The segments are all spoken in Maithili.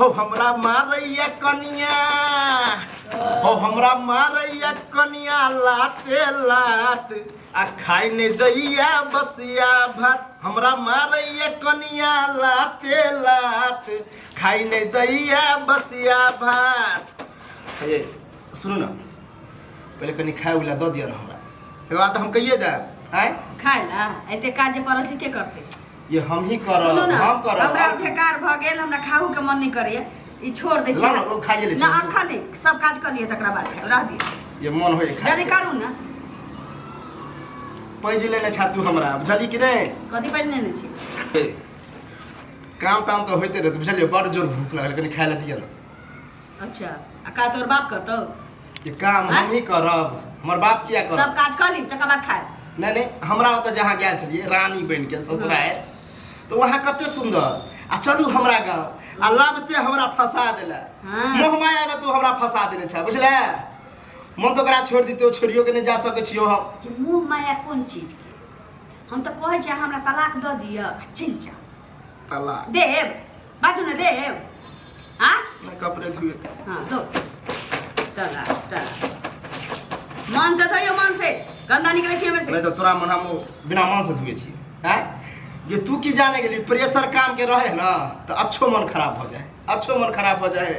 हो हमरा मारैया कनिया, हो हमरा मारैया कनिया लाते लात, आ खाइ नहि दैया बसिया भात। हमरा मारैया कनिया लाते लात, खाइ नहि दैया बसिया भात। हे सुनू ने, पहिले कनि खाय उला दऽ दिअ ने हमरा, तकर बाद तऽ हम कहिए देब। आँय, खाय ला एते काज जे पड़ल छै के करतै? ये हम ही करब। सुनू ने, हम करब। हमरा बेकार भऽ गेल, हमरा खाहू के मन नहीं करैया, ई छोड़ दै छी। ला ना, ओ खाइए लै छी। ना, अखन नहीं, सब काज कर लिअ तकरा बाद खायब, रह दियौ। ये मन होय खाय। जल्दी करू ने। पैज लेने छा तू हमरा, बुझली कि नहीं? कथी पैज लेने छी? ए, काम ताम तऽ होइते रहत, बुझलियै? बड़ जोर भूख लागल, कनि खाय लए दिअ ने। अच्छा, आ का तोर बाप करतौ? ये काम आँय? हम ही करब, हमर बाप किया करब? सब काज कर ली तकर बाद खायब। नहीं नहीं, हमरा ओतऽ जहाँ गेल छलियै रानी बनि के ससुराल, तऽ वहाँ कते सुन्दर, आ चलू हमरा गाँव, आ लाबते हमरा फंसा देला। हाँ। मोह माया में तू हमरा फंसा देने छ, बुझले? मन तो ओकरा छोड़ दितौ, छोड़ियो के नहीं जा सकै छियो हम। जे मोह माया कोन चीज के, हम तऽ कहै छी हमरा तलाक दऽ दिअ, चलि जाउ। तलाक देब? बाजू ने, देब? हाँ। ना, कपड़े धोए। हाँ, दो तलाक, तलाक। मन से धोइयो, मन से, गंदा निकले छी हमें से। नहीं तो तोरा मन हम बिना मन से धोए छी हैं ये तू की जाने गेली? प्रेशर काम के रहे ना तो अच्छो मन खराब हो जाए, अच्छो मन खराब हो जाए।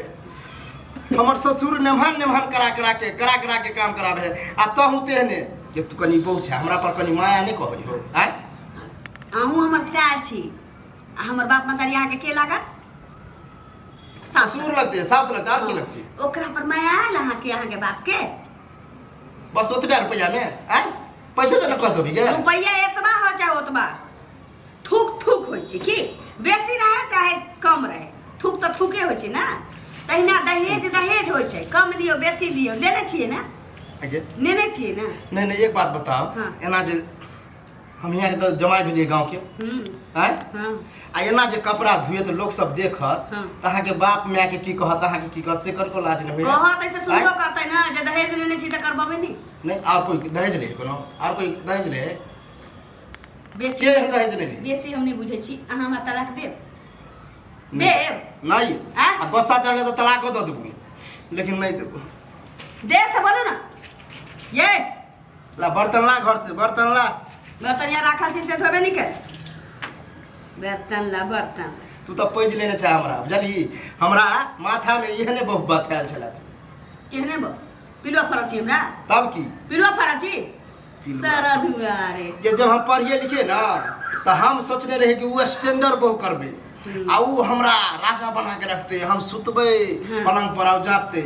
हमर ससुर नेमहान नेमहान करा करा के करा करा के काम कराबे, आ तहु तेहने ये तू कनी बहु छै, हमरा पर कनी माया नहीं कहै हो? आँय? अहूँ हमर सार छी, आ हमर बाप मतारी अहाँके के लागत? ससुर लगते, सास लगते, और की लगते? ओकरा पर माया आयल अहाँके, अहाँके बाप के? बस ओतबे रुपया में? आँय, पैसे तऽ न कह देबी गे। रुपया एतबा हो चाहे ओतबा, थूक थूक होइ छै की, बेसी रहे चाहे कम रहे, थूक तऽ थूके होइ छै ने। तहिना दहेज दहेज होइ छै, कम लियौ बेसी लियौ, लेने छियै ने? आगे। लेने छियै ने? नहीं नहीं, एक बात बताओ। हाँ। एना जे हम यहाँ के तऽ जमाइ भेलियै गाँव के, आँय? हाँ। आ एना जे कपड़ा धुए तऽ लोक सब देखत, हाँ। तऽ अहाँके बाप माय के की कहत, अहाँके की कहत, से कनको लाज नहि होइए? कहत, ऐसे सुनबो करतै ने जे दहेज लेने छी तऽ करबेबै नहि। नहि, आर कोइ दहेज ले कोनो? आर कोइ दहेज ले? बेसी के एहन दहेज ले? बेसी हम नहि बुझै छी। अहाँ हमरा तलाक देब? देब? नहीं। आँय? आ गुस्सा चढ़ले तऽ तलाको दऽ देबू, लेकिन नहि देबू। देब से बोलू ने ये। ला बर्तन ला, घर से बर्तन ला। बर्तन यहाँ राखल छै से धोबे नहि कर, बर्तन ला बर्तन। तू तऽ पैज लेने छै हमरा, बुझलही? हमरा माथा में एहने बहुत बात आयल छलै। केहने बो पिलुआ फरक छी हमरा? तब की? पिलुआ फरक छी? पिलुआ। सारा दुआरे जे जब हम पढ़िए लिखिए ना तऽ हम सोचने रहे कि ओ स्टैंडर्ड बहु करबै आ ओ हमरा राजा बना के रखते, हम सुतबै पलंग पर आउ जाते।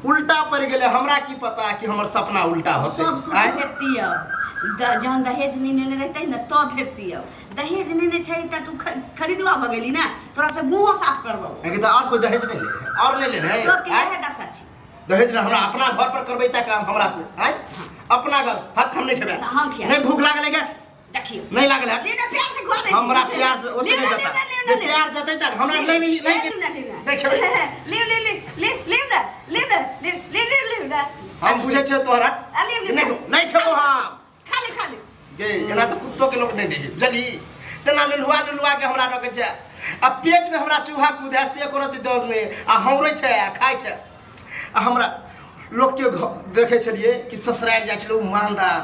उल्टा पड़ गेलै। हमरा की पता कि हमर सपना उल्टा होतै। सब सुख आँय? भेटती अब जहन दहेज नहीं लेने रहते ने तब भेटती। अब दहेज लेने छै तऽ तू खरीदुआ भऽ गेली ने, तोरा से मुँहो साफ करबो। लेकिन तऽ और कोई दहेज नहीं ले, और नहीं लेने? सबके आँय? इएह दशा छै। दहेज ने हमरा अपना घर पर करबै ता काम हमरा से? आँय, अपना घर हक हम नहीं खेबै। ना, हम खियाब। नहीं, भूख लागल है क्या? देखियौ। नहीं लागल है। ले ना, प्यार से खुआ दै छी। हमरा प्यार से ओते ले नहीं ना, जता। ले ना, ले ना, जे ले ना। प्यार जतै त हमरा नहीं नहीं ले ना, ले ना। नहीं खेबै। ले ले ले ले ले ना, ले ना, ले ले ले ले ना। हम बुझै छियै तोहरा। आ, ले, ले। नहीं, नहीं खेबो हम। खा ले, खा ले। गे, एना तऽ कुत्तो के लोक नहि दै बुझली, तेना लुलुआ लुलुआ के हमरा रखै छै, आ पेट में हमरा चूहा कूदे से करत दर्द नहि, आ हौरै छै आ खाइ छै। आ हमरा लोकके देखै छलियै कि ससुरारि जाइ छलै ओ मानदान,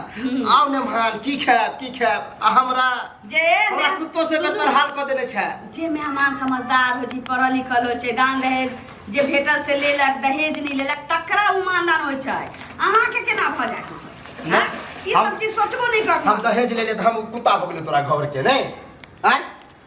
आउ ने महान, की खायब की खायब, आ हमरा जे हमरा कुत्तो से बेहतर हाल कऽ देने छै। जे मेहमान समझदार होइ छै, पढ़ल लिखल होइ छै, दान दहेज जे भेटल से लेलक, दहेज नहि लेलक, तकरा ओ मानदान होइ छै। अहाँके केना भऽ जायत ओ सब? नहि, हँ? ई सब चीज सोचबो नहि करब। हम दहेज ले ले तऽ हम कुत्ता भऽ गेलियै तोरा घर के? नहि, आँय,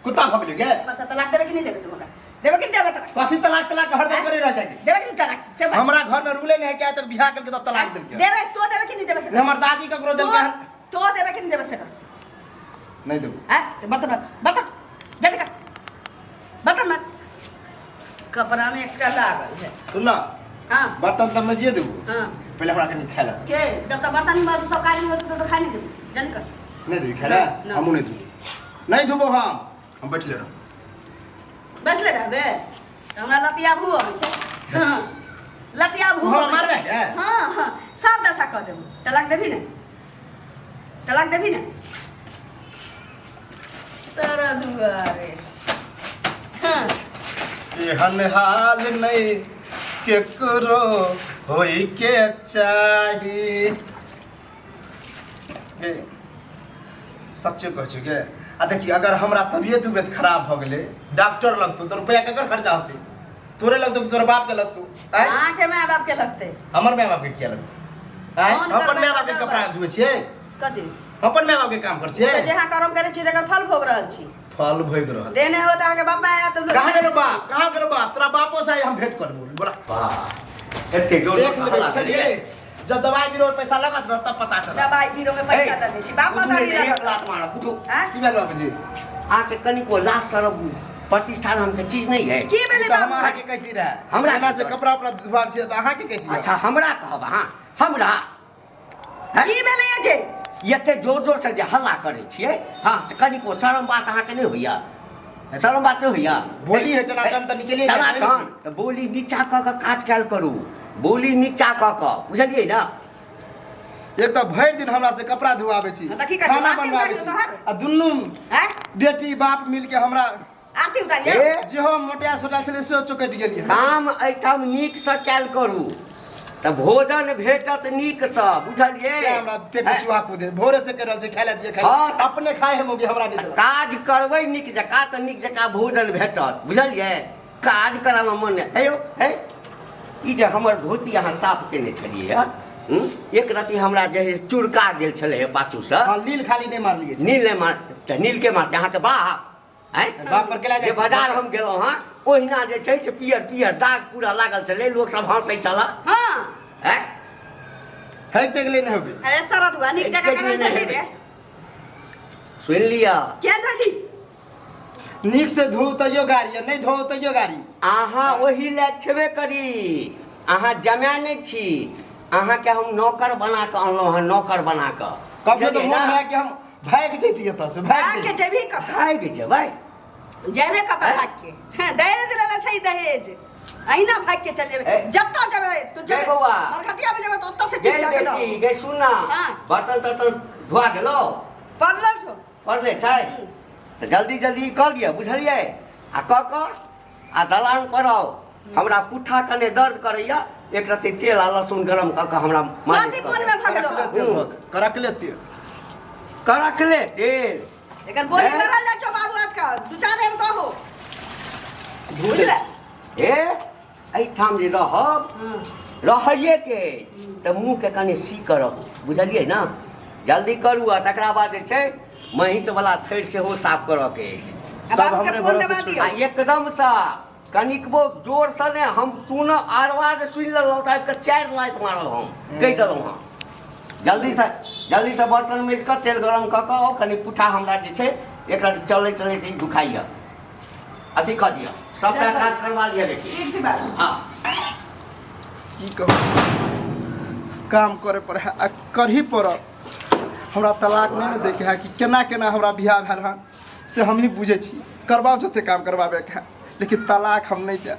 कुत्ता भऽ गेलियै गे? बस तलाक देबै कि नहि देबै? तू हमरा देबै कि नहि देबै तलाक? कथी तलाक तलाक हरदम करे रह जाएगी? देबै कि नहि तलाक से बात? हमरा घर में रूले नहीं है क्या तक बियाह करके तो तलाक देलके? देबै तो देबै कि नहि देबै से? नहीं, हमर दादी ककरो देलके हन? तो देबै कि नहि देबै से कर? नहीं देबो। हैं, तो बर्तन मत, बर्तन जल्दी कर, बर्तन मत, कपड़ा में एकटा लागल है। सुन ना। हाँ। बर्तन तऽ मजिए देबो। हाँ। पहले हमरा कनी खाय ला दे। के जब तक बर्तन नहीं मजो, सब कार्य नहीं होतो तब तक खाए नहीं देबो, जल्दी कर। नहीं देबी खाय ला? ना। हमहूँ नहीं धोबो, नहीं धोबो हम बैठले रहब। बैठले रहबे तऽ हमरा लतिया भू अबै छै। हाँ, लतिया भू तू हमरा अबै छै। मारबे के? हाँ हाँ, सब दशा कऽ देबो। तलाक देबही ने? तलाक देबही ने? सारा दुआरे। हाँ। एहन हाल नहीं केकरो होई के चाही। गे सच्चे कहै छी गे। आ देखी, अगर हमरा तबियत उबियत खराब भऽ गेलै, डॉक्टर लगतौ तऽ रुपैआ केकर खर्चा होतै? तोरे लगतौ कि तोरे बाप के लगतौ? आँय? अहाँके माय बाप के लगतै। हमर माय बाप के किया लगतै? आँय? फोन हम अपन करबै माय बाप के तऽ कपड़ा धोए छियै? कथी? हम अपन माय बाप के काम करै छियै? तऽ जे अहाँ कर्म करै छी तकर फल भोग रहल छी। फल भोग रहल। देने हो तऽ अहाँके बाप माय आयत तऽ कहाँ गेलो बाप? कहाँ गेलो बाप? तोरा बापो से आइ हम भेंट करबो। बोला। वाह, एते जोर देख से लेबै हल्ला चलिए। भेलै। जब दवाई बीरो में पैसा लगत रह तब पता चलत। दवाई बीरो में पैसा ए, लगै छै, बाप उठू मतारी ने, एक लगत। लात मारब, उठू। आँय? की भेल बाबूजी? अहाँके कनिको लाज शरम प्रतिष्ठा नामके चीज नहि है? की भेलै तऽ हम बाबू? अहाँके कहती रहए। हमरा एना की से कहत? कपड़ा उपड़ा धुआब छियै तऽ अहाँके कहती। अच्छा, हमरा कहब अहाँ? हमरा हैं? की भेलै जे? एते जोर जोर से जे हल्ला करै छियै, हँ, से कनिको शरम बात अहाँके नहि होइया? शरम बात नहि होइया? बोली है टनाटन तऽ निकलिए जाइ छै। टनाटन तऽ बोली नीचा कऽ कऽ काज कयल करू, बोली नीचा कऽ कऽ, बुझलियै ने? एक तऽ भरि दिन हमरा से कपड़ा धुआबै छी, हँ, तऽ की करबै? खाना आरती बनबाबै उतारियौ छी तोहर? आ दुनू आँय? बेटी बाप मिलके हमरा आरती उतारियौ। ए, जेहो मोटिया सोटा छलै सेहो चौकटि गेलियै। काम एहिठाम नीकसँ कयल करू तऽ भोजन भेटत नीकसँ, बुझलियै? तें हमरा पेट में चूहा कूदे भोरे से कहि रहल छै खाय लए दिअ, खाय लए। हँ, तऽ अपने खाय है मौगी, हमरा नहि देलक। काज करबै नीक जकाँ तऽ नीक जकाँ भोजन भेटत, बुझलियै? काज करऽमे मन नहि हे यौ। हे, ई जे हमर धोती अहाँ साफ केने छलियै हँ, एक रति हमरा जे है चुरका गेल छलै हे पाछूसँ। हँ, लील खाली नहि मारलियै। नील नहि मार तऽ नील के मारतै अहाँके बाप? आँय? बाप पर केला जे जाइ छै? बाजार हम गेलहुँ हँ, ओहिना जे छै से पियर पियर दाग पूरा लागल छलै, लोक सब हँसै छल। हँ। आँय? हैक देख लेने होबे। अरे सरद हुआ नीक जगह देख करन लेने धली हेबै। रे। सुनि लिअ। के धली? नीक से धो तैयो गाड़ी आ नहि धो तैयो गाड़ी। अहाँ ओहि लए छेबे करी, अहाँ जमाए नहि छी, अहाँके हम नौकर बना कऽ अनलहुँ हँ, नौकर बना कऽ। कभियो तऽ बुझलियै मोन ने? भए कि हम भागि जैती एतऽ से, भागि भाग के जैती। जेबही कतऽ? भागि जेबै? जेबे कतऽ हैं? भाग के? हैं, दहेज लेले छै दहेज, अहिना भाग के चल जेबे। ए, जतऽ जेबे तू जेबे गे बौआ। मरघटिया में जेबे तऽ ओतऽ से गे ठीक जाके बेटी गे, सुन ना। हाँ। बर्तन तर्तन धोआ गेलौ? पड़लो छौ। पड़ले छै तऽ जल्दी जल्दी कऽ लिअ, बुझलियै? आ कऽ कऽ आ दलान पर आउ, हमरा पुट्ठा कने दर्द करैया, एक रत्ती तेल आ लहसुन गरम कऽ कऽ हमरा मालिश कथी कऽ कोन देब। में भगलो? करकले तेल धऽ दे, करकले तेल। करकले तेल। एकर बोली हैं? बढ़ल जाइ छौ बाबू आजकल, दू चार हेर दहो, बुझले? ए, एहिठाम जे रहब, रहैएके तऽ मुँहके कनि सी करब, बुझलियै ने? जल्दी करू आ तकरा बाद जे छै महीँसवला थैर सेहो साफ करऽके अछि। आ सब बाबूके हमरे फोन भरोसे दबा छोड़ि दियौ। आ एकदमसँ कनिकबो जोरसँ ने हम सुन आवाज सुनि लेलहुँ तऽ आबिकऽ 4 लात मारब, हम कहि देलहुँ हँ। जल्दीसँ जल्दीसँ बर्तन माजि कऽ तेल गरम कऽ कऽ आउ, कनि पुट्ठा हमरा जे छै एकरा चलैत चलैत ई दुखाइए, अथी कऽ दिअ, सबटा काज करवा लिअ बेटी। ठीक छै बाबू। हँ। की कहू, काम करे पर है आ करही पड़त। हमरा तलाक नहि ने दैके है कि केना केना हमरा बियाह भेल हन से हमही बुझै छी। करबाउ जते काम करबाबेके है, लेकिन तलाक हम नहि देब।